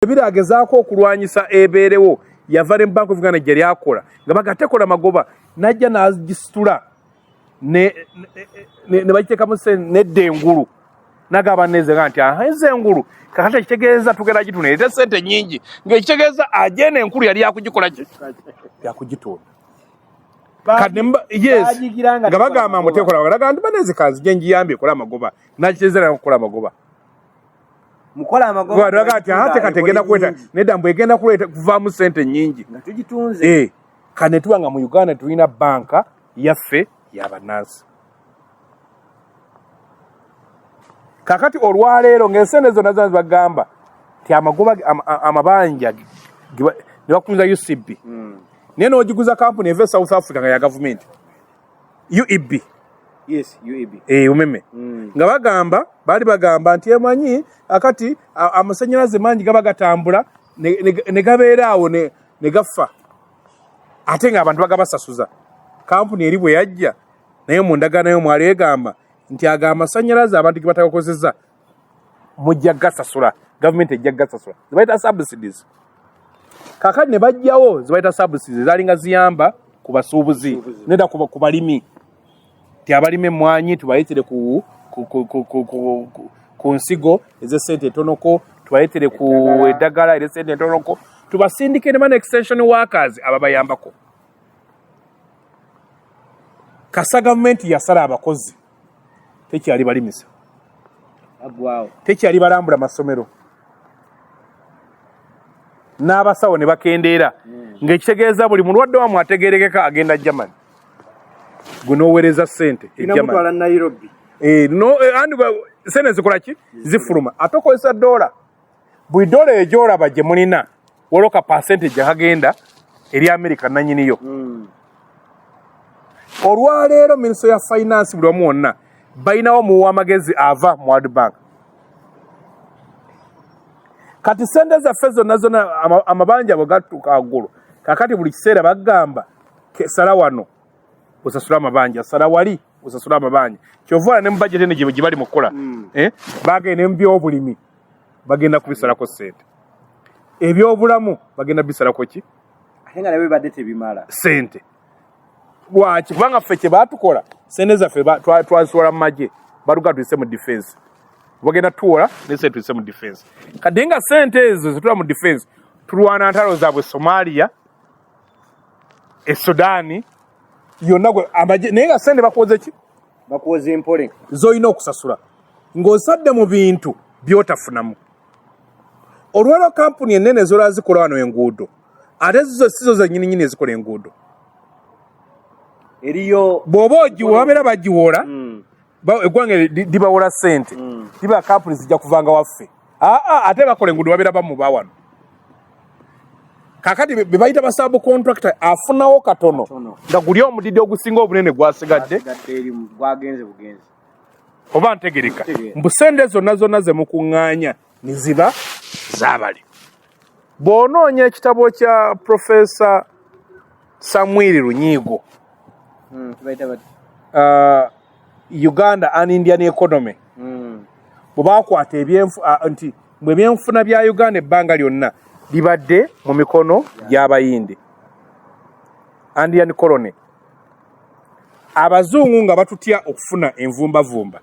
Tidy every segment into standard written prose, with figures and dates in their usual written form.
Ebira agezaako okulwanyisa ebeerewo yava ne Bank of Uganda gye yali akola nga baga tekola magoba, n'ajja n'agisitula ne bagiteekamu nedda engulu, nagamba nezega nti aha eze engulu kakati ekitegeeza tugenda gitunda erete sente nyingi, ng'ekitegeeza agenda enkulu yali yakugikola ki, yakugitunda. Yes, nga bagamba mbu tekola magoba, nti baneze kanzije ngiyambye ekola amagoba, nakitegeeza okukola amagoba. Mukola amagoba ati ate kati egenda kuleeta nedda mbu egenda kuleeta kuvaamu sente nyingi nga tugitunze. Kane tuba nga mu Uganda tulina banka yaffe y'abannansi. Kakati olwaleero ng'ensente zonna zonna zibagamba nti amagoba amabanja ne bakunza UCB, naye n'ogiguza kampuni eva e South Africa nga ya gavumenti, UEB. Yes, UEB. Umeme. Nga bagamba, bali bagamba nti emanyi akati amasannyalaze mangi gaba gatambula ne gabeera awo ne gafa, ate ng'abantu bagabasasuza. Kampuni eri bwe yajja naye mu ndagaano yo mwali egamba nti ago amasannyalaze abantu ge batagakozesa mujja gasasula, gavumenti ejja gasasula, zebayita subsidies. Kakati ne bajjawo zebayita subsidies ezalinga ziyamba ku basuubuzi nedda ku balimi, ti abalima emmwanyi tubayitire ku nsigo ez'essente entonoko, tubayitire ku eddagala ery'essente entonoko, tubasindike ne bana extension workers ababayambako. Kasa gavumenti yasala abakozi, tekyali balimisa, tekyali balambula masomero, n'abasawo ne bakendeera, ng'ekitegeeza buli mulwadde wamwe ategeerekeka agenda Germany, gwe n'oweereza ssente e Germany. Nairobi. Sente zikola ki? Zifuluma. Ate okozesa dola, buli dola egyolaba gye mulina waliwo ka percentage akagenda eri America nannyiniyo. Olwaleero Ministry ya Finance buli wamu wonna balinawo muwa amagezi ava mu World Bank. Kati sente zaffe zonna zonna amabanja bwe gatuuka waggulu, kakati buli kiseera bagamba sala wano osasule amabanja, sala wali osasule amabanja. Kyova ne mu budget eno gye bali mu kukola, bagenda mu byobulimi bagenda kubisalako ssente, ebyobulamu bagenda bisalako ki, ate nga nabyo bibadde tebimala ssente. Lwaki? Kubanga ffe kye baatukola sente zaffe twazitwala mu magye, baluga tuyise mu defense, bagenda tuwola ne sente tuyise mu defense. Kati nga sente ezo zetula mu defense tulwana ntalo zaabwe Somalia, e Sudan yonna gwe amagye, naye nga sente bakuwoze ki? Bakuwoza empole z'olina okusasula ng'osadde mu bintu by'otafunamu. Olwalwo kampuni ennene zolaba zikola wano enguudo, ate zizo sizo zennyini nnyini ezikola enguudo. Eriyo bw'oba ogiwola babeera bagiwola, eggwanga libawola ssente, liba kampuni zijja kuvanga waffe. Aa, ate bakola enguudo babeera bamuba wano. Kakati be bayita ba sub contractor afunawo katono nga guli omudidi ogusinga obunene gwasigadde gwagenze bugenzi. Oba ntegereka mbu sente zonna zonna ze mukuŋŋaanya ne ziba zaabali. Bw'onoonya ekitabo kya Professor Samuel Runyigo, Uganda and Indian Economy, bwe bakwata nti bwe ebyenfuna bya Uganda ebbanga lyonna libadde mu mikono gy'Abayindi, Indian colony, abazungu nga batutya okufuna envumbavumba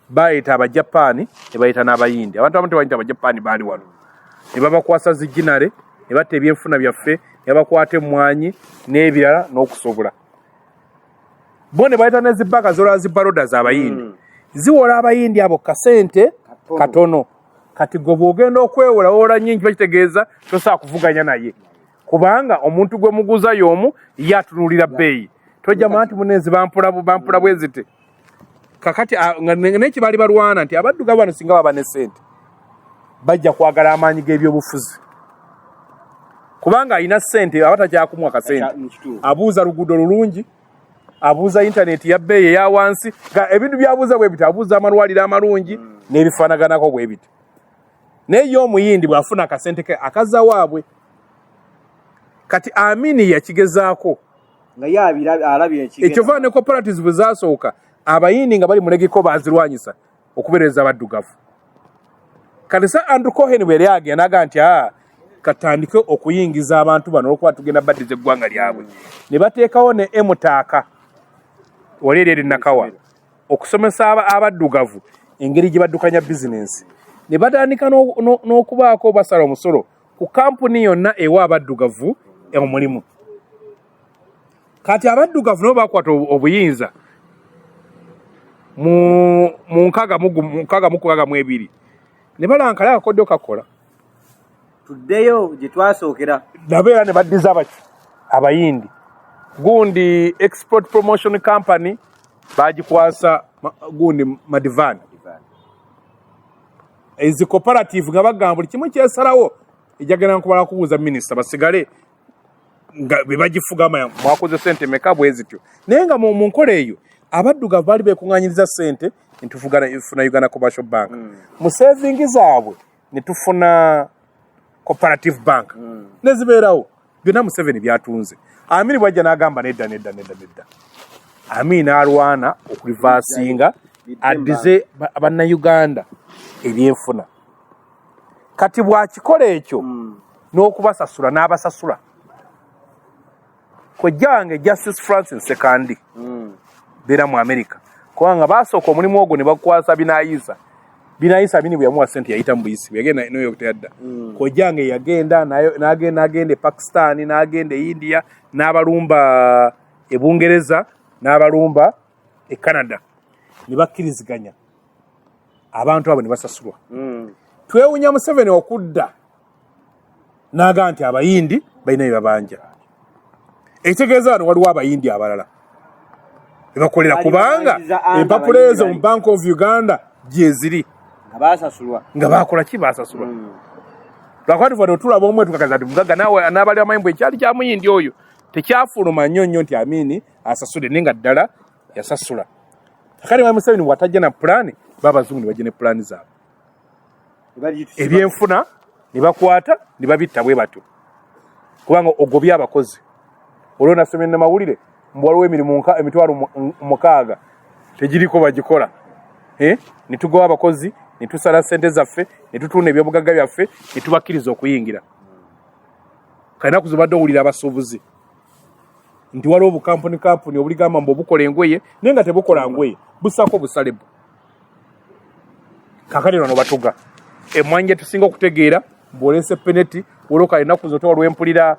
bayita Abajapaani ne bayita n'Abayindi. Abantu abamu tebayita Abajapaani baali wano, ne babakwasa ziginale ne batta ebyenfuna byaffe, ne babakwata emmwanyi n'ebirala n'okusobola bo ne bayita n'ezibaga zola zibaroda z'Abayindi, ziwola Abayindi abo kasente katono. Kati gwe bw'ogenda okwewola wola nnyingi, bakitegeeza tosobola kuvuganya naye, kubanga omuntu gwe muguza y'omu ye atunuulira bbeeyi. Tojja manya nti munenzi bampula bwe zite. Kakati naye baali balwana nti abaddugavu bano singa baba ne ssente bajja kwagala amaanyi g'ebyobufuzi, kubanga alina ssente aba takyakumwa kasente, abuuza luguudo lulungi, abuuza intaneti ya bbeeyi eya wansi, nga ebintu byabuuza bwe biti, abuuza amalwaliro amalungi n'ebifaanaganako bwe biti. Naye ye Omuyindi bw'afuna akasente ke akazza waabwe. Kati Amini yakigezaako ekyova ne cooperatives bwe zasooka Abayindi nga bali mu Legiko bazirwanyisa okubeereza abaddugavu. Kati sa Andrew Cohen bwe yali agenda aga nti aa katandike okuyingiza abantu bano olwokuba tugenda baddiza eggwanga lyabwe, ne bateekawo ne emutaaka wali eri eri Nakawa okusomesa abaddugavu engeri gye baddukanya bizinensi, ne batandika n'okubaako basala omusolo ku kampuni yonna ewa abaddugavu omulimu. Kati abaddugavu nabo bakwata obuyinza mu 1962 ne balankala akakodyo kakola tuddeyo gye twasookera, nabo era ne baddiza abaki abayindi. Gundi Export Promotion Company bagikwasa gundi Madhvani. Ezi cooperative nga bagamba buli kimu kyesalawo ejagenda nkubala kubuuza minisita basigale nga be bagifuga mwakoze sente meka bwe zityo. Naye nga mu nkola eyo abaddugavu baali beekuŋŋaanyiriza sente ne tufuna Uganda Commercial Bank, mu saving zaabwe ne tufuna Cooperative Bank, ne zibeerawo. Byonna Museveni byatunze. Amini bwajja n'agamba nedda nedda nedda nedda, Amini n'alwana okulivasinga addize bannayuganda ebyenfuna. Kati bw'akikola ekyo n'okubasasula n'abasasula. Kojja wange Justice Francis Sekandi beera mu America, kubanga baasooka omulimu ogwo ne bakwasa Binayisa. Binayisa Amini bwe yamuwa sente yayita mu buyisi, bwe yagenda New York teyadda. Kojja wange yagenda n'agenda e Pakistan, n'agenda e India, n'abalumba e Bungereza, n'abalumba e Canada, ne bakkiriziganya abantu abo ne basasulwa. Twewunya Museveni okudda n'agamba nti abayindi balina bye babanja, ekitegeeza wano waliwo abayindi abalala bebakolera, kubanga empapula ezo mu Bank of Uganda gyeziri nga bakola ki, basasulwa. Lwakuba tuva tulaba omwe tukakaza nti mugagga naawe n'abali amayimbu ekyali kya muyindi oyo tekyafuluma nnyo nnyo nti Amini asasule, naye nga ddala yasasula. Kakati mwami Museveni bw'atajja na pulaani, babazungu ne bajja ne pulaani zaabwe ebyenfuna ne bakwata ne babitta bwe batyo, kubanga ogobye abakozi. Olwo nasomye namawulire mbu waliwo emirimu emitwalo 6 tegiriko bagikola, ne tugoba abakozi, ne tusala ssente zaffe, ne tutunda ebyobugagga byaffe, ne tubakkiriza okuyingira. Kali naku zobadde owulira abasuubuzi nti waliwo obukampuni kampuni obuligamba mbu obukola engoye, naye nga tebukola ngoye, busako busalebu. Kakati bano batuga emwanyi tusinga okutegeera bw'olese peneti olwoka ennaku zo tewaliwo empulira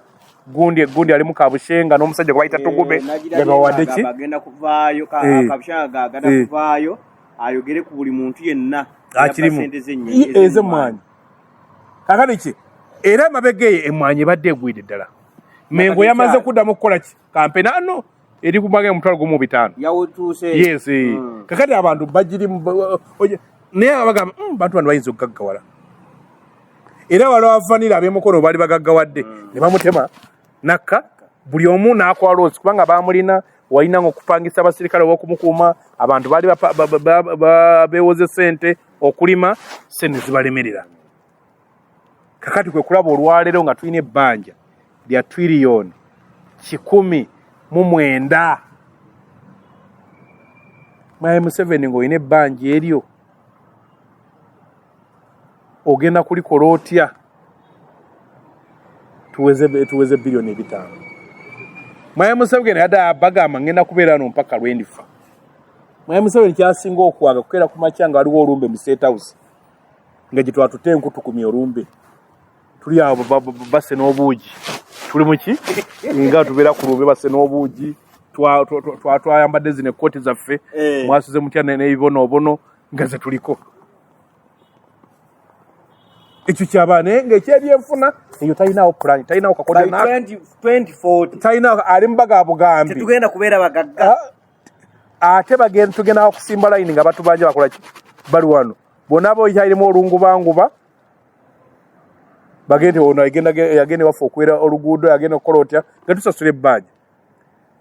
gundi gundi alimu Kabushenga n'omusajja gwe bayita Tugume nga bawadde ki agenda kuvaayo Kabushenga agenda kuvaayo ayogere ku buli muntu yenna akirimu ez'emmwanyi. Kakati ki era emabega eyo emmwanyi ebadde egwire ddala. Mengo yamaze kuddamu kukola ki kampeni ano eri ku magenda 15,000. Yes. Kakati abantu bagirimu, naye abagamba bantu bano bayinza okugaggawala. Era waliwo abavanira ab'emukono baali bagaggawadde ne bamutema nakka buli omu n'akola loosi, kubanga bamulina walina okupangisa abasirikale ob'okumukuuma. Abantu baali beewoze sente okulima, sente zibalemerera. Kakati kwe kulaba olwaleero nga tulina ebbanja lya triliyoni 109. Mwami Museveni, ng'olina ebbanja eryo ogenda kulikola otya? Tuweze biliyoni 5. Mwami Museveni yadde bagamba ngenda kubeera no mpaka lwendifa. Mwami Museveni kyasinga okwaga kukeera ku makya nga waliwo olumbe mu State House, nga gye twatutte enku tukumye olumbe, tuli awo basse n'obuugi, tuli muki nga tubeera ku lumbe basse n'obuugi, twayambadde zino ekkooti zaffe, mwasuze mutya n'ebibonoobono nga ze tuliko. Ekyo kyaba, naye ng'ekyebyenfuna eyo talinawo pulaani, talinawo kakodyo, talinawo, ali mubaga bugambi tetugenda kubeera bagagga. Ate bagenda tugenda kusimba layini nga batubanja bakola ki bali wano bonna bokyalirimu olungubanguba bagende ono yagenda ewaffe okwera oluguudo, yagenda okukola otya nga tusasula ebbanja,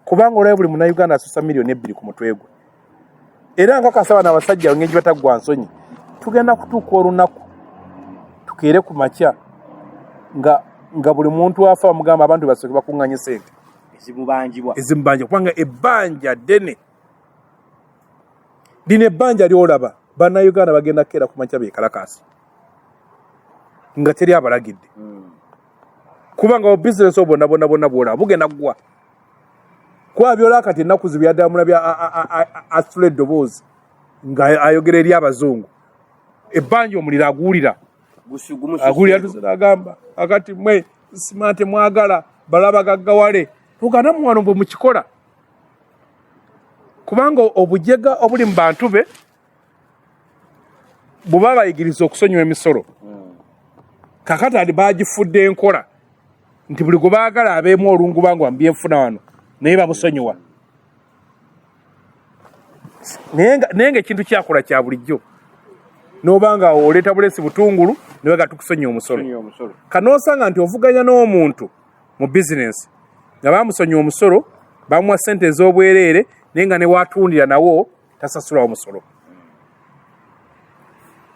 kubanga olwayo buli munnayuganda asusa miliyoni 2 ku mutwe gwe. Era nkakasa bano abasajja engeri bataggwa nsonyi, tugenda kutuuka olunaku tukeere ku makya nga buli muntu afa bamugamba abantu basooke bakuŋŋanye sente ezimubanjibwa, ezimubanja, kubanga ebbanja ddene lino ebbanja lyolaba. Bannayuganda bagenda kukeera ku makya beekalakaasi. Nga teri abalagidde. Kubanga obubizinesi obwo bwonna bwonna bwonna bwolaba bugenda kugwa. Kuba byola kati ennaku zino byadamula bya asitula eddoboozi nga ayogera eri abazungu. Ebbanja omuliro aguwulira. Aguwulira tuse agamba akati mwe simante mwagala balaba gaggawale. Tugana muwano bwe mukikola. Kubanga obujega obuli mu bantu be bwe babayigiriza okusonyiwa emisolo. Kakati ati bagifudde enkola nti buli gwe baagala abeemu olungubangwa mu byenfuna wano naye bamusonyiwa. Naye nga ekintu kyakola kya bulijjo n'oba nga oleeta bulesi butungulu ne baga tukusonyiwa omusolo. Kanoosanga nti ovuganya n'omuntu mu bizinensi nga bamusonyiwa omusolo, bamuwa ssente ez'obwereere naye nga ne waatundira nawo tasasulawo musolo.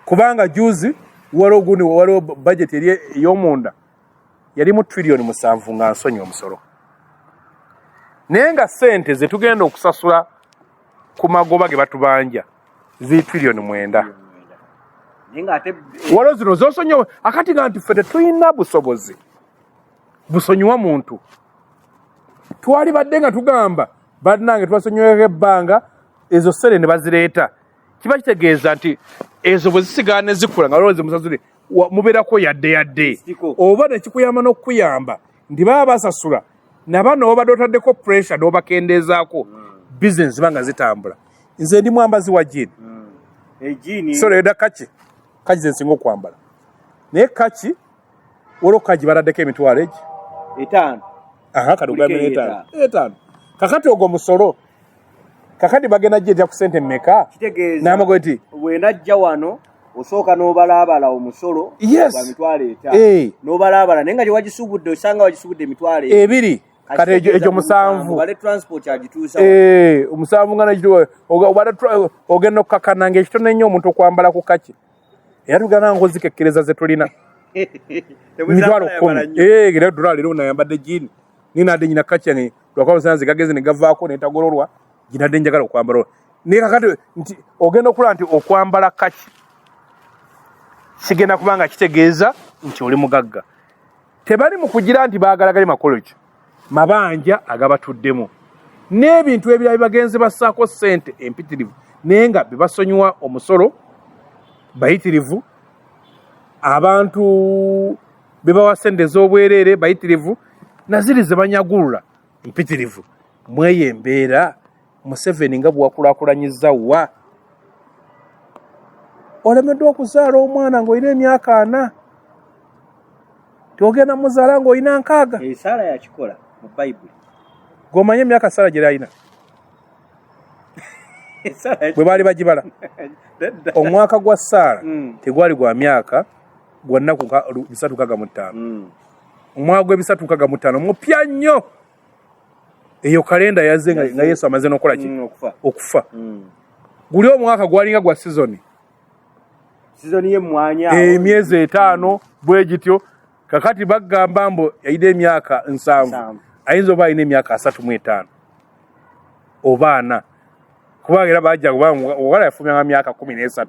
Kubanga juzi waliwo gundi waliwo budget eri ey'omunda yalimu trillion 7 nga nsonyiwa omusolo. Naye nga ssente ze tugenda okusasula ku magoba ge batubanja ziri trillion 9. Waliwo zino z'osonyiwa akati nga nti ffe tetulina busobozi busonyiwa muntu. Twali badde nga tugamba bannange twasonyiweko ebbanga ezo ssente ne bazireeta. Kiba kitegeeza nti ezo bwe zisigala ne zikula nga waliwo ze musasule mubeerako yadde yadde. Oba ne kikuyamba n'okukuyamba nti baba basasula na bano obadde otaddeko pressure n'obakendeezaako business ziba nga zitambula. Nze ndi mwambazi wa jean. So eda kaki kaki ze nsinga okwambala. Naye kaki waliwo kaki bataddeko emitwalo egi 5. Aha, kati ogambye etaano. 5. Kakati ogwo musolo. Kakati bagenda gyeja ku ssente mmeka? Kitegeeza N'amagoye nti bwe najja wano osooka n'obalaabala omusolo gwa mitwalo 5. N'obalaabala naye nga gye wagisubudde osanga wagisubudde emitwalo 2. Kati egyo 7. Bale transport agituusa. 7 nga nakituwa, ogenda okukakana ng'ekitono ennyo omuntu okwambala ku kaki. Era tugenda ngo zikekkereza ze tulina. Mitwalo 10. Era dollar leero nayambadde jean. Nina adde nyina kaki yange lwakuba amasannyalaze gageze ne gavaako ne ntagololwa ginadde njagala okwambala. Naye kakati nti ogenda okulaba nti okwambala kaki kigenda kuba nga kitegeeza nti oli mugagga. Tebali mu kugira nti baagala gali makoleki mabanja agabatuddemu n'ebintu ebirala bye bagenze bassaako ssente empitirivu naye nga be basonyiwa omusolo bayitirivu, abantu be bawa ssente ez'obwereere bayitirivu, na ziri ze banyagulula mpitirivu. Mweyo embeera Museveni nga bwewakulaakulanyizza wa olemeddwa okuzaala omwana ng'olina emyaka 40, tiogenda muzaala ng'olina 60. Esaala yakikola mu Bayibuli. Gw'omanyi emyaka Saala gye yalina bwe baali bagibala. Omwaka gwa Saala tegwali gwa myaka gwa nnaku 365. Omwaka gwa 365 mupya nnyo. Eyo kalenda yazze nga Yesu amaze n'okukola ki? Okufa. Guli omwaka gwalinga gwa sizoni. Sizoni y'emmwanyi awo. Emyezi 5 bwe gityo. Kakati bagamba mbu yalina emyaka 7. Ayinza oba alina emyaka 35 oba 40. Kubanga era bajja kubanga omuwala yafumyanga myaka 13.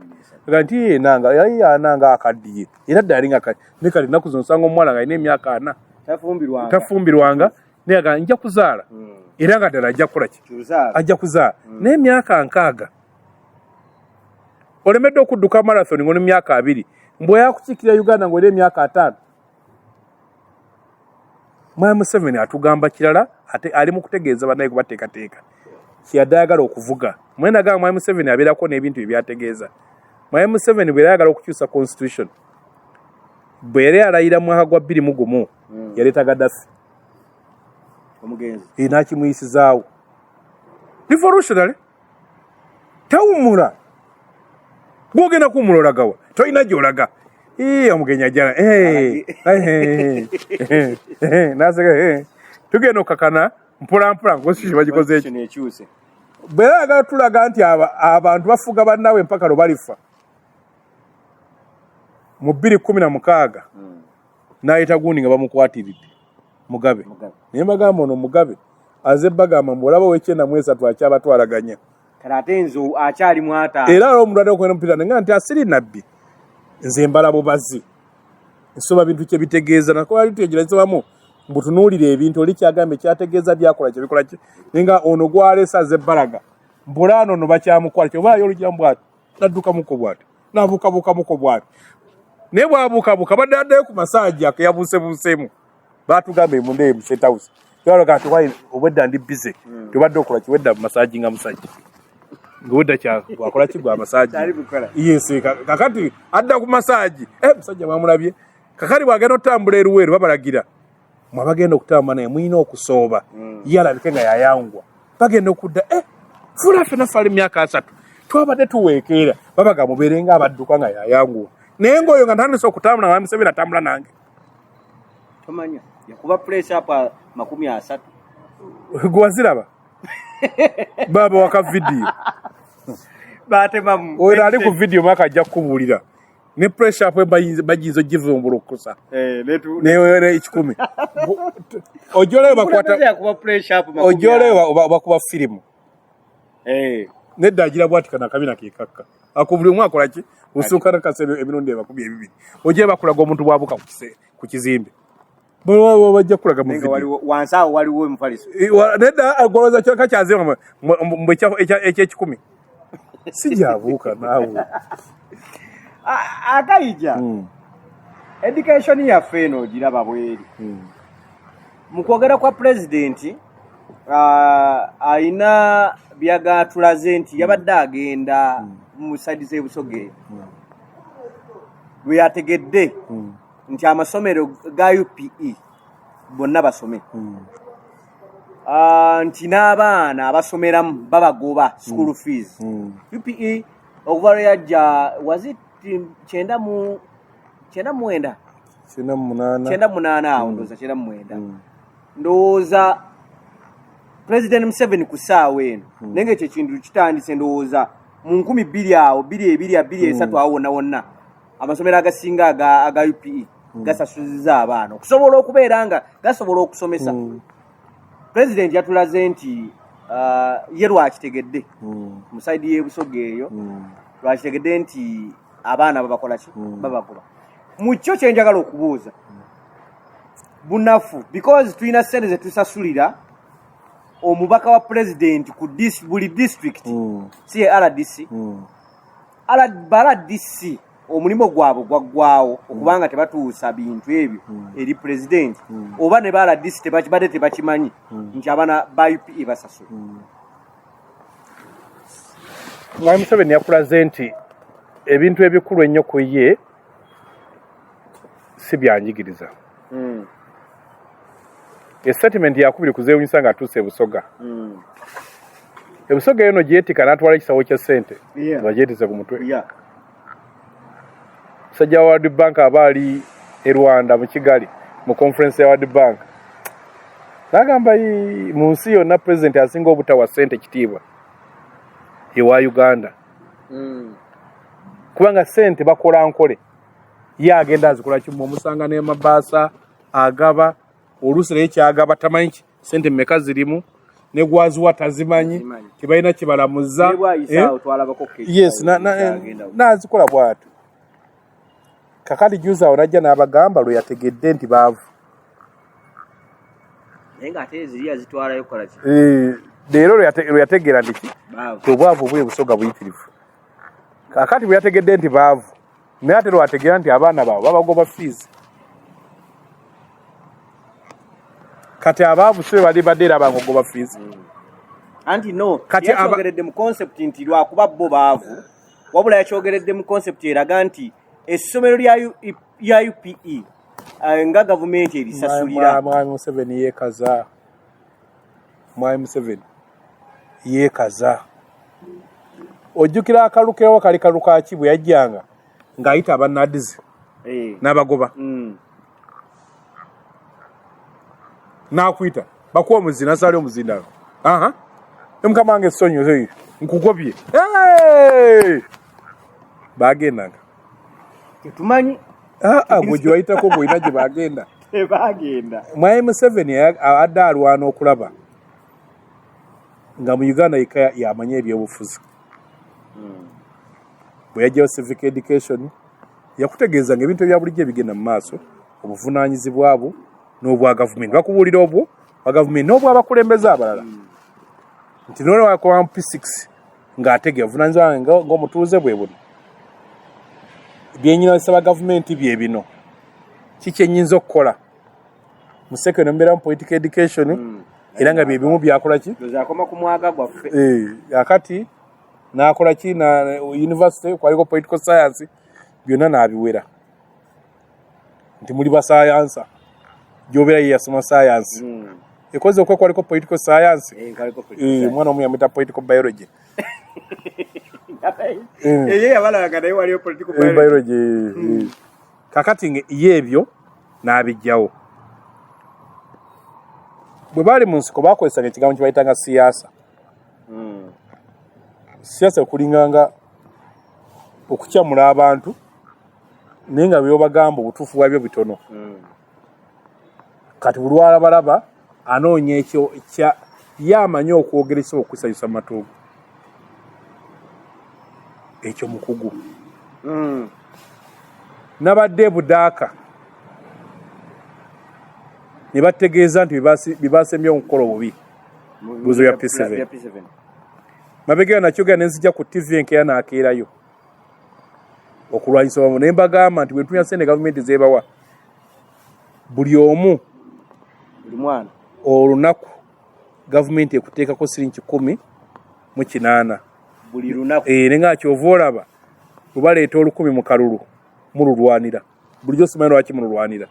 Aga nti ye nanga yali ananga akaddiye. Era ddala alinga akaddiye. Naye kati ennaku zino osanga omuwala ng'alina emyaka 40. Tafumbirwanga. Tafumbirwanga. Naye aga nja kuzaala. Era nga ddala ajja kukola ki? Ajja kuzaala. Naye emyaka 60. Olemedde okudduka marathon ng'oli mu myaka 20. Mbwe yakukiikirira Uganda ng'olina emyaka 5. Mwami Museveni atugamba kirala ate ali mu kutegeeza bannaye kubateekateeka. Kyeyadde ayagala okuvuga. Mwena agamba Mwami Museveni abeerako n'ebintu bye byategeeza. Mwami Museveni bwe yali ayagala okukyusa constitution, bwe yali alayira mu mwaka gwa 2001, yaleeta Gaddafi. Omugenzi. N'akimuyisizaawo. Revolutionary. Tawummula. Gw'ogenda kuwummula olagawa? Tolina gy'olaga. Omugenyi ajja. Naseka. Tugenda okukakana mpola mpola constitution bagikoze eki. Bwe ayagala tulaga nti abantu bafuga bannaabwe mpaka lwe balifa. Mu 2016 n'ayita gundi nga bamukwatiridde Mugabe. Naye mbagamba ono Mugabe aze bagamba mbu olaba ow'ekyenda mu esatu akyabatwalaganya. Kale ate nze akyali mu ataano. Era olwo omulwadde okwenda omupiira nga nti asiri nabbi nze mbala bubazi. Nsoma bintu kye bitegeeza nakola litegeera nsomamu mbutunuulira ebintu oli kyagambye kyategeeza byakola kyebikola ki naye nga ono gwaleese aze ebbalaga mbulaano ono bakyamukwala kyoba ayo olugiramu bwati naddukamuko bwati nabuukabuukamuko bwati naye bwabuukabuuka badde addayo ku masaagi ako yabuusebuuseemu batugamba emunda eyo mu State House twalaga nti why obwedda ndi busy tobadde okola kiwedda masaagi nga musajja ng'obwedda kyakola ki gwa masaagi yes kakati adda ku masaagi musajja mwamulabye kakati bwagenda okutambula eruweru babalagira mwabagenda okutambula naye mulina okusooba ye alabike nga yayangwa bagenda okudda fula ffena ffe ali myaka 30 twabadde tuweekeera babaga mubeere nga abadduka nga yayanguwa naye ng'oyo nga ntandise okutambula nga Museveni atambula nange tomanya yakuba press up 30 gwaziraba baba waka video batemamu oyo ali ku video mwaka ajja kukubuulira ne pressure up bayinza ogivumbulukusa ne 10 ojoleyo bakwata ojoleyo bakuba firimu nedda agira bwati kana akabina kekakka ako buli omu akola ki osuuka nakasebe emirundi 200 ojje bakulaga omuntu bwabuka ku kizimbe bajja kulaga mu video wansi awo waliwo omufaliso nedda agoloza kyokka kyaze mbu ekyekikumi sijabuuka naawe Akayija education yaffe eno ogiraba bweri mu kwogera kwa pulezidenti alina byagatulaze nti yabadde agenda mu saidi z'Ebusoga lwe yategedde nti amasomero ga UPE bonna basome nti n'abaana abasomeramu babagoba school fees. UPE okuva lwe yajja was it 99 98 awo ndowooza 99 ndowooza President Museveni ku ssaawa eno naye nga ekyo ekintu kitandise ndowooza mu 2000 awo 2002 2003 awo wonna wonna amasomero agasinga aga UPE gasasuziza abaana okusobola okubeera nga gasobola okusomesa. President yatulaze nti ye lwakitegedde mu saidi y'Ebusoga eyo lwakitegedde nti abaana babakola ki babagoba. Mu kyo kye njagala okubuuza bunafu because tulina ssente ze tusasulira omubaka wa president ku buli district si ye RDC RDC omulimu gwabwe gwaggwawo okubanga tebatuusa bintu ebyo eri president oba ne ba RDC tebakibadde tebakimanyi nti abaana ba UPE basasula. Mwami Museveni yakulaze nti ebintu ebikulu ennyo ku ye si byanjigiriza. Estatement yakubiri kuzeewunyisa ng'atuuse Ebusoga. Ebusoga eno gyetika n'atwala ekisawo kya ssente nga gyetise ku mutwe. Musajja wa World Bank aba ali e Rwanda mu Kigali mu conference ya World Bank n'agamba mu nsi yonna president asinga obutawa ssente kitiibwa ewa Uganda. Kubanga ssente bakola nkole ye agenda azikola kimu omusanga n'emabaasa agaba oluusi naye kyagaba tamanyi ssente mmeka zirimu ne gwaziwa tazimanyi tebalina kibalamuza yes n'azikola bw'atyo. Kakati juzi awo najja n'abagamba lwe yategedde nti baavu leero lwe yategeera nti ki obwavu obuli Busoga buyitirivu. Kakati bwe yategedde nti baavu naye ate lwategeera nti abaana baabwe babagoba fees. Kati abaavu si bali badde era bangogoba fees. Anti no kati yakyogeredde mu concept nti lwakuba bo baavu wabula yakyogeredde mu concept eraga nti essomero lya UPE nga gavumenti erisasulira. Mwami Museveni yeekaza. Mwami Museveni yeekaza. Ojjukira akalukewo kali kaluka ki bwe yajjanga ng'ayita abannadizi n'abagoba n'akwita bakuwa omuzinda nasali omuzinda aha mukama wange esonyi nkugobye bagendanga tetumanyi gwe gye wayitako gwolina gye bagenda tebagenda. Mwami Museveni abadde alwana okulaba nga mu Uganda yekka yamanya ebyobufuzi. Bwe yajjayo civic education Yakutegeeza nga ebintu ebya bulijjo ebigenda mu maaso, obuvunaanyizibwa bwo n'obwa gavumenti. Bakubuulira obwo bwa gavumenti n'obwabakulembeze abalala. Nti nolwakowa P6 ng'ategeera obuvunaanyizibwa bwange ng'omutuuze bwe buno. Byenyina bisaba gavumenti bye bino. Kiki ennyinza okukola? Mu secondary mubeeramu political education era nga bye bimu byakola ki? Akoma ku mwaga gwaffe. Akati n'akola ki na university kwaliko political science byonna n'abiwera. Nti muli basayansa. Gy'obeera ye yasoma science. Ekoze okwe kwaliko political science. Omwana omu yamuyita political biology. Ye yabalaga naye waliyo political biology. Biology. Kakati ye ebyo n'abijjawo. Bwe baali mu nsiko baakozesanga ekigambo kye bayitanga siyaasa. Siyaasa okulinganga okukyamula abantu naye nga by'obagamba obutuufu bwabyo bitono. Kati buli lw'alabalaba anoonya ekyo kya ye amanyi okwogera ekisobola okusanyusa mu matu ge. Ekyo mukugu. Nabadde e Budaaka ne bategeeza nti bye basembye okukola obubi buzo ya P7. Mabega nakyogera ne nzija ku TV enkeera n'akeerayo okulwanyisa wamu ne mbagamba nti bwe ntunya ssente gavumenti zeebawa buli omu buli mwana olunaku gavumenti ekuteekako siringi 18 buli lunaku. Ne nga ky'ova olaba bwe baleeta 1000 mu kalulu mululwanira bulijjo simanyi lwaki mululwanira.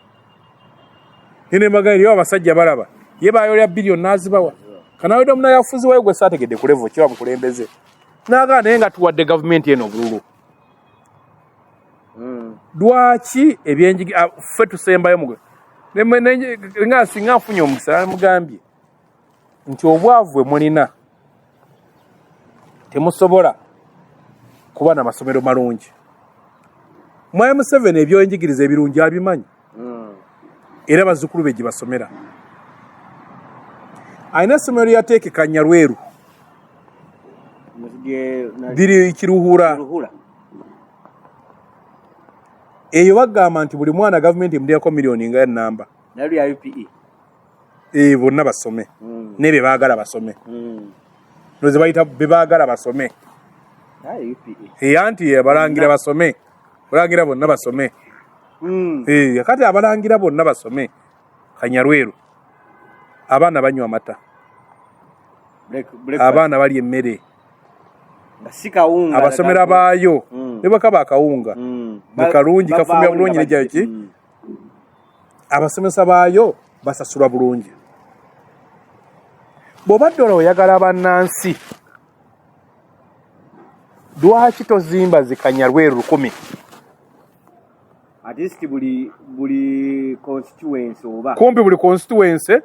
Nene mbagamba eriyo abasajja balaba ye baayolya biliyoni n'azibawa kanawedde omunayafuzi wayo gwe saategedde ku level kiba mukulembeze n'agamba naye nga tuwadde gavumenti eno obululu. Lwaki ebyenjigi ffe tusembayo mugwe nga singa nfunye omukisa mugambye nti obwavu bwe mulina temusobola kuba na masomero malungi. Mwami Museveni ebyenjigiriza ebirungi abimanyi era bazzukulu be gye basomera. Alina essomero lyateekeka Nyalweru liri Kiruhura. Eyo bagamba nti buli mwana gavumenti emuteekako miliyoni nga nnamba. Bonna basome ne bye baagala basome. Ndowooza bayita bye baagala basome. Anti abalangira basome. Balangira bonna basome. Kati abalangira bonna basome. Kanyalweru. Abaana banywa amata. Abaana balya emmere. Abasomera baayo ne bwe kaba akawunga. Kalungi kafumbya bulungi ne ki? Abasomesa baayo basasulwa bulungi. Bw'obadde olwo oyagala bannansi, lwaki tozimba zikanyalweru 1000? At least buli constituency oba kumpi buli constituency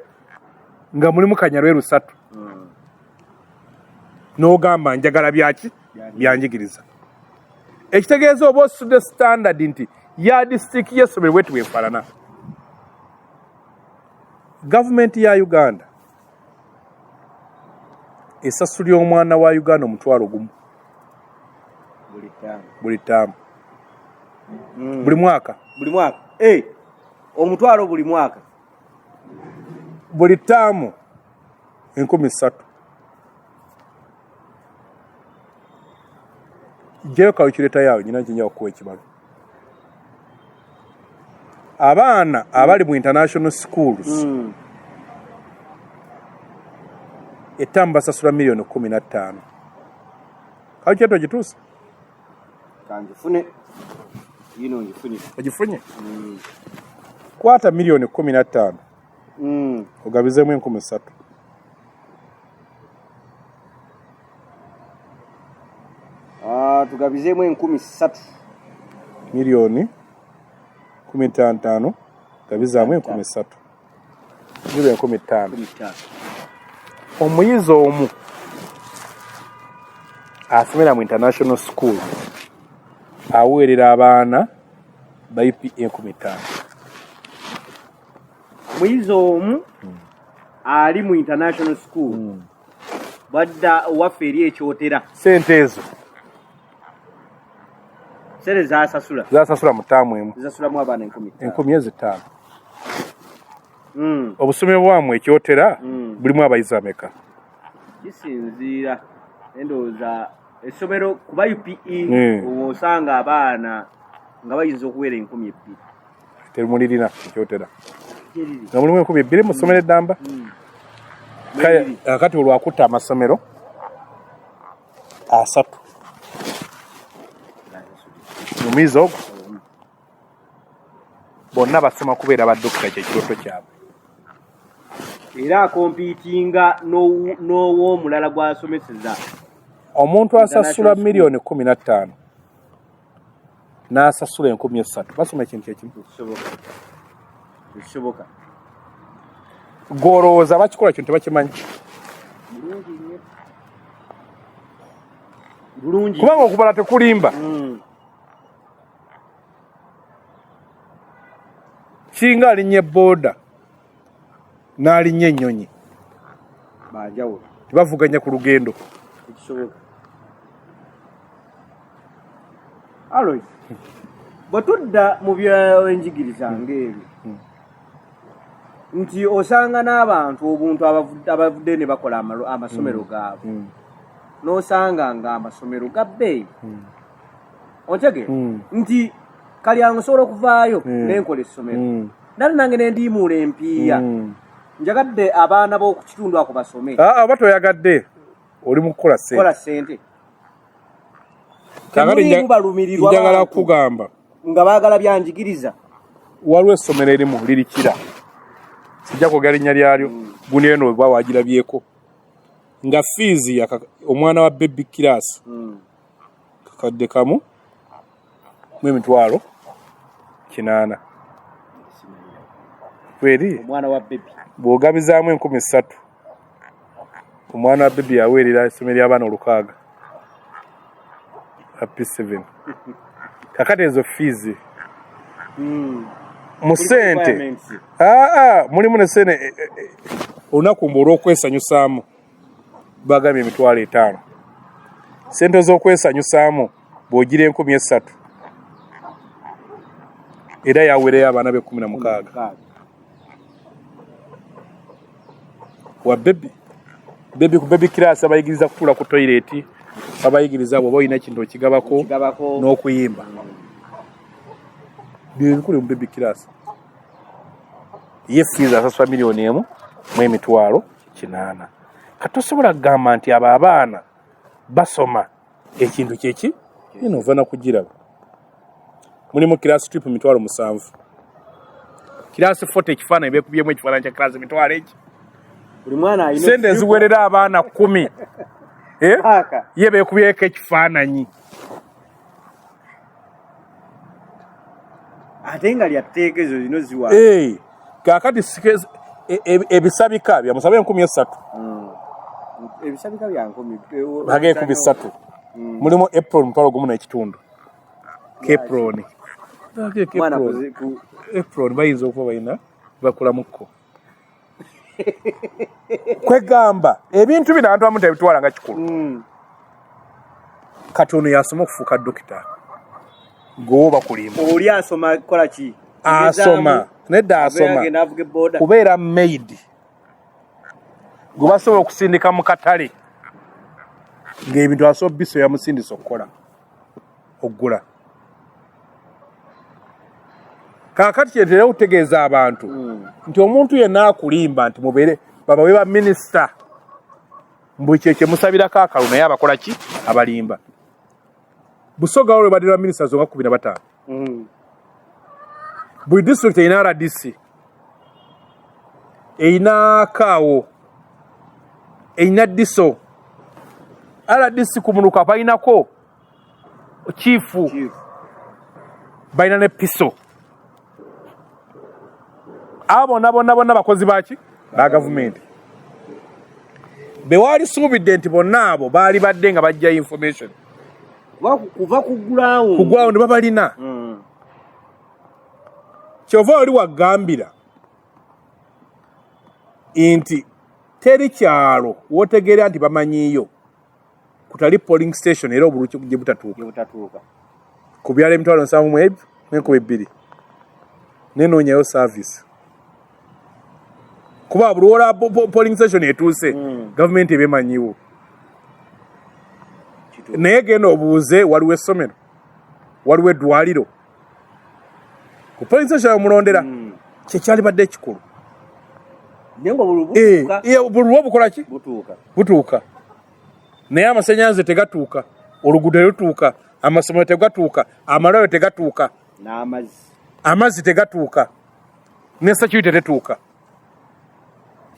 nga mulimu kanyalweru 3. N'ogamba njagala byaki byanjigiriza. Ekitegeeza oba osudde standard nti ya district y'essomero bweti bwefaanana. Gavumenti ya Uganda esasulira omwana wa Uganda 10,000 buli ttaamu. Buli mwaka. Buli mwaka. 10,000 buli mwaka. Buli ttaamu 3,000. Jjayo calculator yawe nyina nkinya okuwa ekibalo. Abaana abali mu international schools ettaamu basasula miliyoni 15. Calculator ogituuse? Kanjifune. Yino ngifunye. Ogifunye? Kwata miliyoni 15. Ogabizeemu 3,000. Tugabizeemu 3,000. Miliyoni 15 gabizaamu 3,000. Ziba 5,000. Omuyizi omu asomera mu international school aweerera abaana ba UPE 5,000. Omuyizi omu ali mu international school badda waffe eri ekyotera. Sente ezo. Sente zasasula Zasasula mu ttaamu emu. Zasasulamu abaana 5,000. 5,000. Obusomero bwamwe ekyotera bulimu abayizi ameka? Kisinziira, endowooza essomero kuba UPE osanga abaana nga bayinza okuwera 2,000. Temulirina ekyotera nga mulimu 2,000 mu ssomero eddamba? Kati olwakutta amasomero 3 mu mizi ogwo bonna basoma kubeera badokita, kyekirooto kyabwe. Era akompiitinga n'ow'omulala gw'asomeseza. Omuntu asasula 15 miliyoni n'asasula 3,000 basoma ekintu kyekimu? Ekisoboka. Gw'olowooza bakikola kintu tebakimanyi? Bulungi nnyo, bulungi. Kubanga okubala tekulimba. Kinga alinnya ebooda n'alinnya ennyonyi banjawulo. Tebavuganya ku lugendo. Ekisoboka. Alois, bwe tudda mu byenjigiriza ng'ebyo nti osanga n'abantu obuntu abavuddeyo ne bakola amasomero gaabwe, n'osanga nga amasomero ga bbeeyi, ontegeera? Nti Kalyango osobola okuvaayo nenkola essomero nate nange nendiimuula empiiya, njagadde abaana b'oku kitundu ako basome. Aa, oba toyagadde, oli mu kukola kola ssente. Ssente. Kaakati Temuliimu balumirirwa njagala bantu kugamba nga baagala byanjigiriza. Waliwo essomero erimu liri Kira, sijja kwogera linnya lyalyo, gundi eno oba wagirabyeko, nga fiizi omwana wa baby class 1,800,000 kweri. Omwana wa baby. Bw'ogabizaamu 3,000, omwana wa baby yaweerera essomero ly'abaana 600 P7. Kakati ezo fiizi mu ssente Requirements. Aa, mulimu ne sente olunaku mbu olw'okwesanyusaamu bagambye 50,000. Sente z'okwesanyusaamu bw'ogira 3,000, era yaweereyo abaana be 16. Mukaaga. Wa baby, baby ku baby class abayigiriza kutuula ku toilet, babayigiriza bw'oba olina ekintu okigabako Okigabako. n'okuyimba. Byo ebikulu mu baby class. Ye fiizi asasula 1,800,000. Kati tosobola kugamba nti abo abaana basoma ekintu kyeki ino ova nakugiraba. Mulimu class trip 700,000, class photo, ekifaananyi beekubyemu ekifaananyi kya class mitwalo eki. Buli mwana alina Sente eziwerera abaana 10, eh? Paaka. Ye beekubyeko ekifaananyi. Ate nga lya tteeka ezo zino ziwa. Eh, kaakati ebisabika byamusabe 3,000. Ebisabika bya 1,000. Bageeku 300. Mulimu apron 1,500. Apron. Mwana Apron. Apron bayinza okuba balina bakolamukko. Kwegamba ebintu bino abantu abamu tebitwala nga kikulu. Kati ono yasoma okufuuka dokita, gwewo bakulimba. Oli asoma kukola ki? Asoma nedda, asoma agenda avuga eboda. Kubeera maid gwe basobola okusindika mu katale ng'ebintu asobola biso yamusindisa okukola okugula. Kaakati kyentera okutegeeza abantu nti omuntu yenna akulimba nti mubeere babawe ba minisita mbu kye kyemusabirako akalu, naye abakola ki? Abalimba. Busoga olwo badde ba minisita zonga 15. Buli disitulikiti erina RDC, erina kaawo, erina DISO. RDC ku muluka balinako chief. Chief. Balina ne PISO. Abo bonna bonna bonna bakozi baki? Ba gavumenti. Bewalisuubidde nti bonna abo baali badde nga bajja information Kuva ku ground. Ku ground babalina. Kyova oli wagambira nti teri kyalo wotegeera nti bamanyiiyo kutali polling station, era obululu gye butatuuka. Gye butatuuka. Ku byalo 772,000 nenoonyayo service, kuba buli wola polling station etuuse, gavumenti ebemanyiwo. Naye genda obuuze, waliwo essomero, waliwo eddwaliro ku polling station omulondera? Kyekyalibadde ekikulu. Naye nga obululu butuuka. Obululu obukola ki? Butuuka. Butuuka, naye amasanyalaze tegatuuka, oluguudo terutuuka, amasomero tegatuuka, amalwaliro tegatuuka. N'amazzi. Amazzi tegatuuka, ne security tetuuka,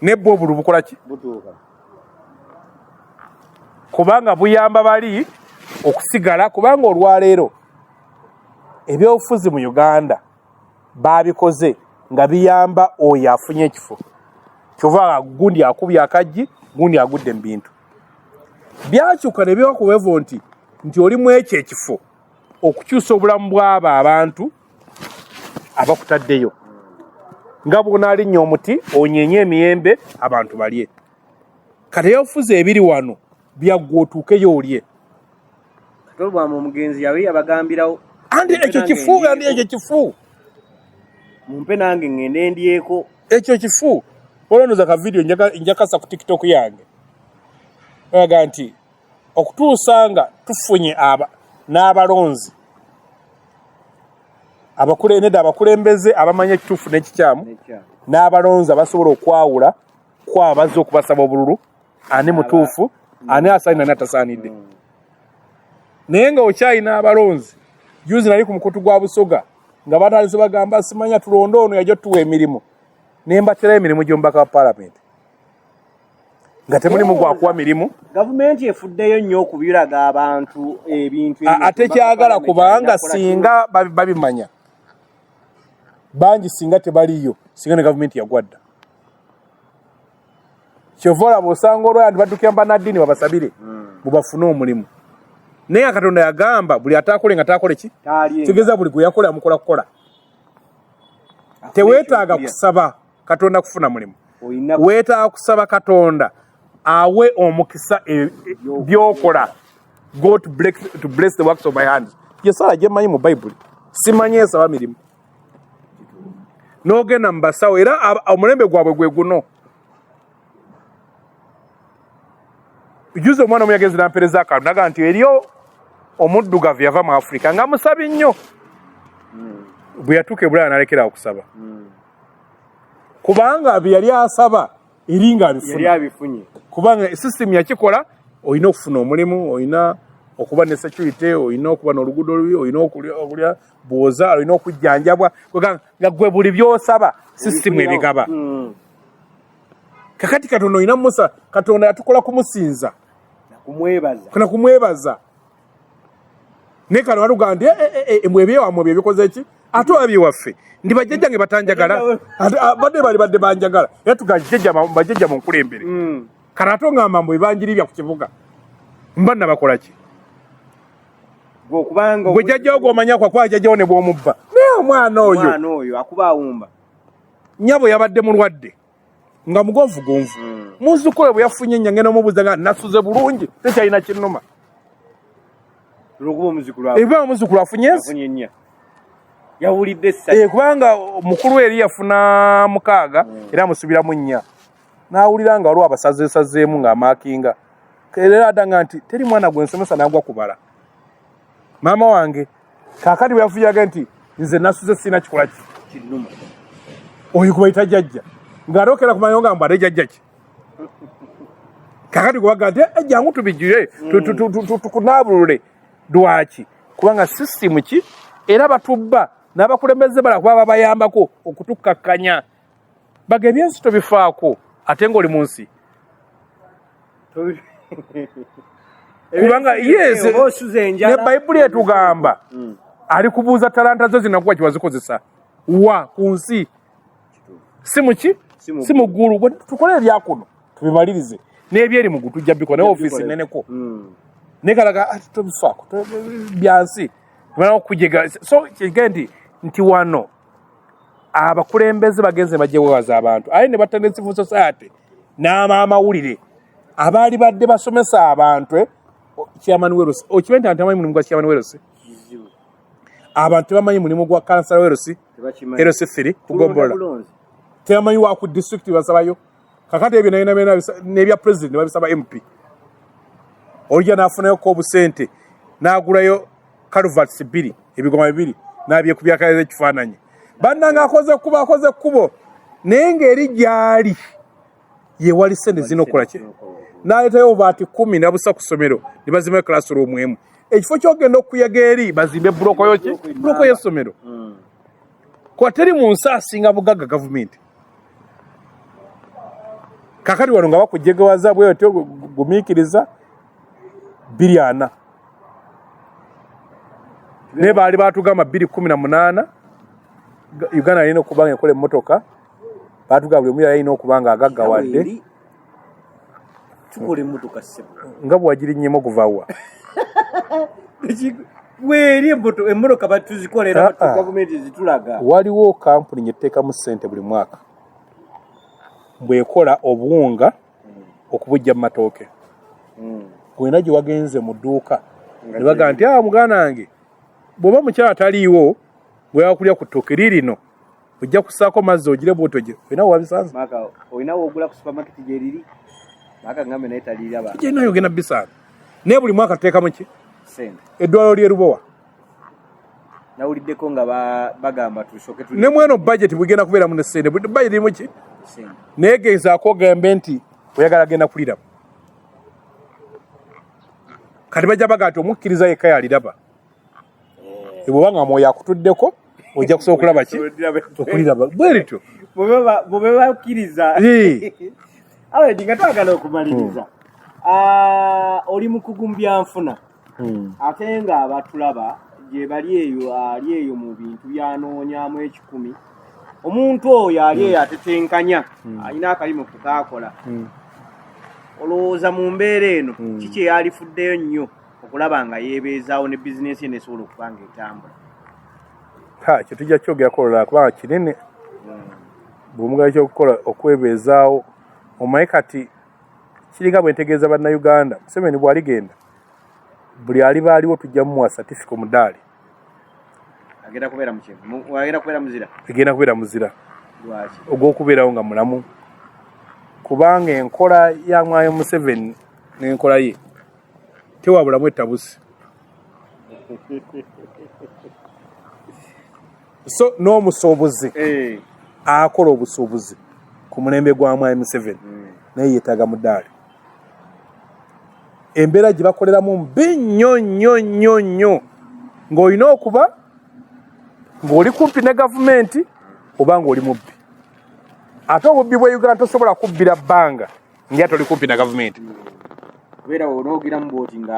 nebba obululu bukola ki? Butuuka. Kubanga buyamba bali okusigala, kubanga olwaleero ebyobufuzi mu Uganda babikoze nga biyamba oyo afunye ekifo. Kyova gundi akubye akaggi, gundi agudde mu bintu byakyuka ne biba ku level nti oli mu ekyo ekifo okukyusa obulamu bw'abo abantu abakutaddeyo, nga bw'onaalinnya omuti onyenye emiyembe abantu balye. Kati ebyobufuzi ebiri wano byaggwa, otuukeyo olye. Kati olwama omugenzi yawe yabagambirawo. Anti ekyo kifu, anti ekyo kifu. Mumpe nange ŋŋende ndyeko. Ekyo kifu. Olondoza ka video njakasa ku TikTok yange, aga nti okutuusa nga tufunye aba n'abalonzi nedda, abakulembeze abamanya ekituufu n'ekikyamu, n'abalonzi abasobola okwawula ku abazze okubasaba obululu, ani mutuufu, ani asaanidde, ani atasaanidde. Naye nga okyalina abalonzi. Juzi nali ku mukutu gwa Busoga nga batandise bagamba, simanya tulonde ono yajja tuwa emirimu, ne mbaterayo emirimu gy'omubaka wa paalamenti nga temulimu gwakuwa mirimu. Gavumenti efuddeyo nnyo okubiraga abantu ebintu ebyo. Ate kyagala, kubanga singa babimanya bangi, singa tebaliyo, singa ne gavumenti yagwa dda. Kyova olaba osanga olwaya nti baddukira mu bannaddiini babasabire bubafune omulimu. Naye nga Katonda yagamba buli ataakole nga taakole ki? Taalyenga. Tegeeza buli gwe yakola amukola kukola. Afune Teweetaaga ekyokulya. kusaba Katonda kufuna mulimu. Olina Weetaaga kusaba Katonda awe omukisa byokola. God to bless the works of my hands, yesala gye mmanyi mu Bayibuli. Simanyi esaba mirimu. N'ogenda mu basawo, era omulembe gwabwe gwe guno. Juzi omwana omu yagenze nampereza akantu, naga nti eriyo omuddugavu yava mu Afurika nga musabi nnyo. Bwe yatuuka e Bulaya nalekera okusaba, kubanga bye yali asaba eri nga yali abifuna. Abifunye. Kubanga system yakikola, olina okufuna omulimu, olina okuba ne security, olina okuba n'oluguudo olubi, olina okulya bw'ozaala, olina okujjanjabwa. Kwegamba nga gwe buli by'osaba system ebigaba. Kakati Katonda olina musa, Katonda yatukola kumusinza. Nakumwebaza. Kana kumwebaza. Naye kano waluga nti, "Eh, eh, eh, mwe ebyewammwe bye bikoze ki?" Ate olabye waffe ndi bajjajjange batanjagala. Ate, badde bali badde banjagala, era tugajjajja bajjajja mu nkulembere. Kati ate ongamba mbu ebanjiribya ku kibuga, mba nabakola ki? Gwe okubanga Gwe jjajjawo gw'omanya kwakuba jjajjawo ne bw'omubba, naye omwana oyo omwana oyo akuba awumba. Nnyabo yabadde mulwadde nga mugonvugonvu. Muzzukulu we bwe yafunye ennya, ngenda omubuuza nga nasuze bulungi, tekyalina kinnuma. Olwokuba omuzukulu Eba omuzzukulu afunye ensi. Afunye ennya, yawulidde essanyu. Kubanga mukulu eri yafuna 6, era amusubiramu 4, n'awulira nga waliwo abasazeesazeemu ng'amaakinga. Era adanga nti teri mwana gwe nsomesa n'agwa kubala maama wange. Kaakati bwe yafunyaga nti nze nasuze sirina kikola ki Kinnuma. Oyo kubayita jjajja ng'atokera kumanyo nga mbu ate jjajja ki. Kakati kubaga nti, "Eh, jangu tubijjule, tukunaabulule." Lwaki? Kubanga sisitimu ki era batubba n'abakulembeze bala, kuba babayambako okutukkakkanya baga ebyensi tobifaako, ate ng'oli mu nsi. Kubanga yes, Oba osuza ne enjala. Bayibuli etugamba ali kubuuza talanta zo zinakuwa kiwazikozesa wa ku nsi, si muki? Si mu Si mu ggulu. Bwe tukole ebyakuno tubimalirize, n'ebyeri mu ggulu tujja bikola, naye ofiisi neneko. Naye kalaga ati tobifaako, byansi bana okujega. So kige nti wano abakulembeze bagenze bajje webaza abantu, aye ne batta ne civil society n'abamawulire abaali badde basomesa abantu. Chairman Weros, okimanyi nti amanyi mulimu gwa Chairman Weros? Kizibu. Abantu tebamanyi mulimu gwa kansala werosi LC3 kugombola, tebamanyi wa ku district basabayo. Kakati ebyo nayo nabyo n'ebya president babisaba MP. Olujja n'afunayo ko obusente n'agulayo culverts 2, ebigoma 2, n'abyekubyako ekifaananyi. Bannange akoze kkubo, akoze kkubo, naye ng'eri gy'ali ye wali ssente zirina okukola ki? N'aleetayo obubaati 10 n'abussa ku ssomero ne bazimbayo classroom emu. Ekifo ky'ogenda okuyaga eri bazimbe buloko yoki? Buloko y'essomero. Kuba teri mu nsi asinga bugagga gavumenti. Kakati wano nga bakujegewaza bwetyo gumiikiriza 240. Naye baali batugamba 2018 Uganda yalina okuba nga ekola emmotoka, baatugamba buli omu yali alina okuba nga agaggawadde. Tukola emmotoka ssebo. Nga bwe kuva wa? Weeri emmotoka batuzikolera gavumenti zitulaga. Waliwo kampuni nyeteekamu ssente buli mwaka bw'ekola obuwunga okubujja mu matooke. Wena gye wagenze mu dduuka ne bagamba nti muganda wange bw'oba mukyala taliiwo bwe ku ttooke lirino ojja kussaako mazzi ogire bw'otoje. Olina wabisanze? Maka olina w'ogula ku supermarket gyeriri? Maka ngambe naye taliraba. Gye nayo ogenda bisanga. Naye buli mwaka tuteekamu ki? Ssente. Eddwaliro ly'e Lubowa. Nawuliddeko nga bagamba tusooke ne mweno budget bwegenda kubeeramu ne ssente. Budget erimu ki? Ssente. Naye gezaako ogambe nti oyagala genda kuliraba. Kati bajja baga nti omukkiriza yekka yaliraba. Bw'oba nga mwoyo akutuddeko ojja kusobola okulaba ki? Okuliraba. Bwe lityo. Bwe bakkiriza. Already nga twagala okumaliriza. Oli mukugu mu byanfuna. Ate nga abatulaba gye bali eyo ali eyo mu bintu byanoonyaamu 1,000. Omuntu oyo ali eyo atetenkanya, alina akalimu kukaakola. Olowooza mu mbeera eno kiki eyalifuddeyo nnyo okulaba nga yeebeezaawo ne bizinensi ye n'esobola okuba nga etambula? Kye tujja kyogerako olulala kubanga kinene. Bw'omugala ky'okukola okwebeezaawo, omanyi kati kiringa bwe ntegeeza Bannayuganda, Museveni bw'aligenda buli aliba aliwo tujja mumuwa certificate omudaali. Agenda kubeera mu agenda kubeera muzira. Egenda kubeera muzira. Lwaki? Ogw'okubeerawo nga mulamu. Kubanga enkola ya Mwayo Museveni n'enkola ye tewabulamu ettabusi. So n'omusuubuzi akola obusuubuzi ku mulembe gwa Mwayo Museveni naye yeetaaga mudaali. Embeera gye bakoleramu mbi nnyo nnyo nnyo nnyo, ng'olina okuba ng'oli kumpi ne gavumenti oba ng'oli mubbi. Ate obubbi bwe Uganda tosobola kubbira bbanga nga toli kumpi na gavumenti.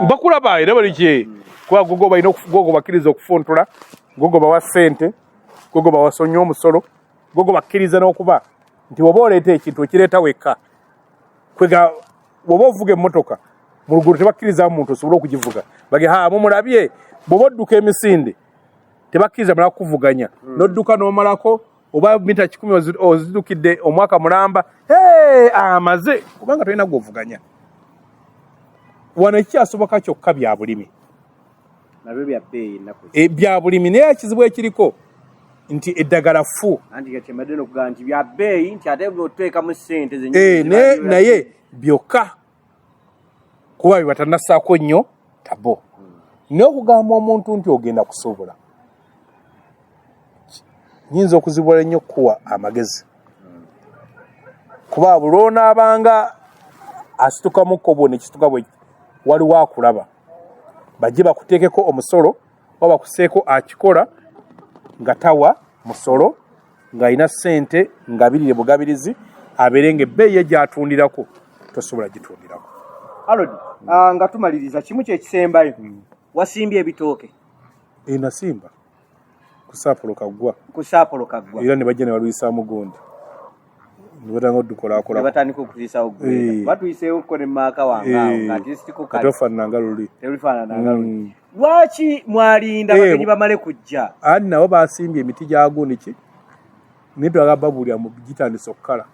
Bakulaba era bali kye kuba gogo balina gogo bakkiriza okufuntula, gogo bawa ssente, gogo bawasonya omusolo, gogo bakkiriza n'okuba nti oba oleeta ekintu okireeta wekka. Kwega bw'oba ovuga emmotoka mu luguudo tebakkiriza muntu osobole okugivuga. Bage ha mumulabye bw'oba odduka emisinde tebakkiriza mulala kukuvuganya. N'odduka n'omalako oba mita 100 oziddukidde omwaka mulamba, amaze kubanga tolina gw'ovuganya. Wano ekikyasoboka kyokka bya bulimi. Nabyo bya bbeeyi ennaku. Bya bulimi naye ekizibu ekiriko nti eddagala ffu. Anti kye mbadde n'okugamba nti bya bbeeyi nti ate bw'oteekamu ssente zennyini Naye byokka kuba bye batannassaako nnyo tabo. Naye okugamba omuntu nti ogenda kusobola, nyinza okuzibula ennyo okukuwa amagezi. Kuba buli lw'onaabanga asitukamukko bwo ne kisituka bwe waliwo akulaba. Bajje bakuteekeko omusolo oba bakuseeko akikola nga tawa musolo, ng'alina ssente ngabirire bugabirizi, abeere ng'ebbeeyi ye gy'atundirako tosobola gitundirako. Harold, nga tumaliriza kimu kye kisembayo, wasimbye ebitooke? Nasimba ku Saapolo Kaggwa. Ku Saapolo Kaggwa. Era ne bajja ne baluyisaamu gundi. Ne batandika okudukolaakola. Ne batandika okuyisaawo gundi. Batuyiseewo ko ne maaka wange awo nga ate siko kale. Terufaanana nga luli. Terufaanana nga luli. Lwaki mwalinda bagenyi bamale kujja? Ani nabo basimbye emiti gya gundi ki? Naye twagala babuulira mu gitandise okukala.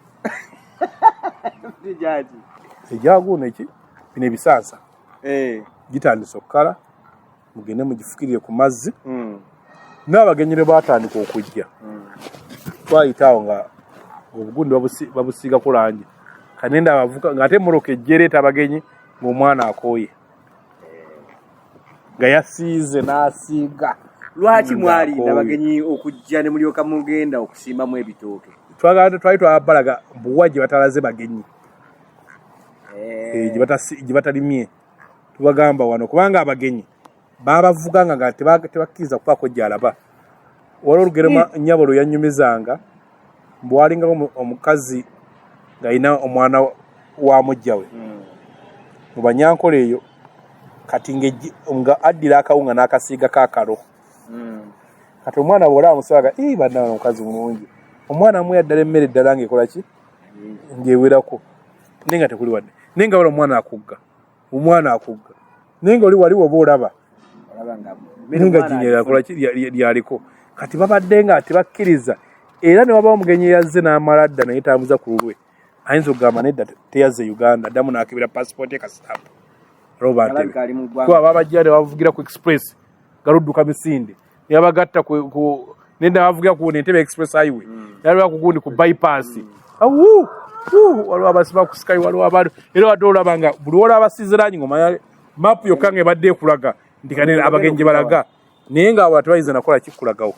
Egya gundi ki? Bino ebisansa. Gitandise okukala. Mugende mugifukirire ku mazzi. N'abagenyi ne baatandika okujja, twayita awo nga obugundi babusiigako langi. Kanenda abavuka ng'ate emmotoka ejja ereeta abagenyi ng'omwana akooye, nga yasiize n'asiiga. Lwaki mwalinda abagenyi okujja ne mulyoka mugenda okusimbamu ebitooke? Twagala twali twabalaga mbuwa gye batalaze bagenyi, gye batalimye. Tubagamba wano kubanga abagenyi babavuganga nga tebakkiriza kubaako gy'alaba. Waliwo olugero nnyabo lwe yannyumizanga mbu walingako omukazi ng'alina omwana wa mujja we mu Banyankole eyo, kati nga addira akawunga n'akasiigako akalo. Kati omwana bw'olaba musaga, ii bannange omukazi mulungi, omwana amuwa ddala emmere ddala ng'ekola ki, ng'ewerako, naye nga tekuli wadde, naye nga wala omwana akugga, omwana akugga, naye nga oli wali woba olaba naye nga jinya lyaliko. Kati babadde nga tebakkiriza, era ne wabawo omugenyi eyazze n'amala dda naye tambuza ku lulwe, ayinza okugamba nedda teyazze Uganda, addamu n'akebera pasipooti ye kasitampu Roba Ntebe, kuba babajja ne bavugira ku express galudduka misinde, ne babagatta ku nenda bavugira ku Entebbe Express Highway, nalaba ku gundi ku bypass, awu waliwo abasiba ku sky, waliwo abantu era wadde olaba nga buli wolaba basiize langi ng'omanya mapu yokka ng'ebadde ekulaga nti kane abagenyi gye balaga, naye nga abo tebayinza nakola kikulagawo.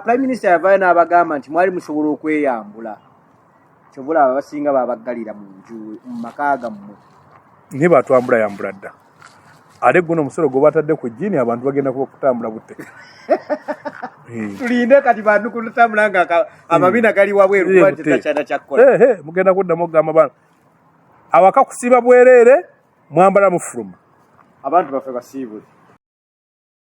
Prime Minister yavaayo n'abagamba nti mwali musobola okweyambula, kyova olaba abasinga babaggalira mu nju mu maka gammwe. Naye batwambula yambula dda, ate guno omusolo gwe batadde ku jjiini abantu bagenda kuba kutambula butte. Tulinde kati bantu kutambula nga amabina gali wabweru kuba tetakyana kyakkola. Mugenda kuddamu okugamba bana awaka kusiiba bwereere, mwambala mufuluma. Abantu baffe basiibule.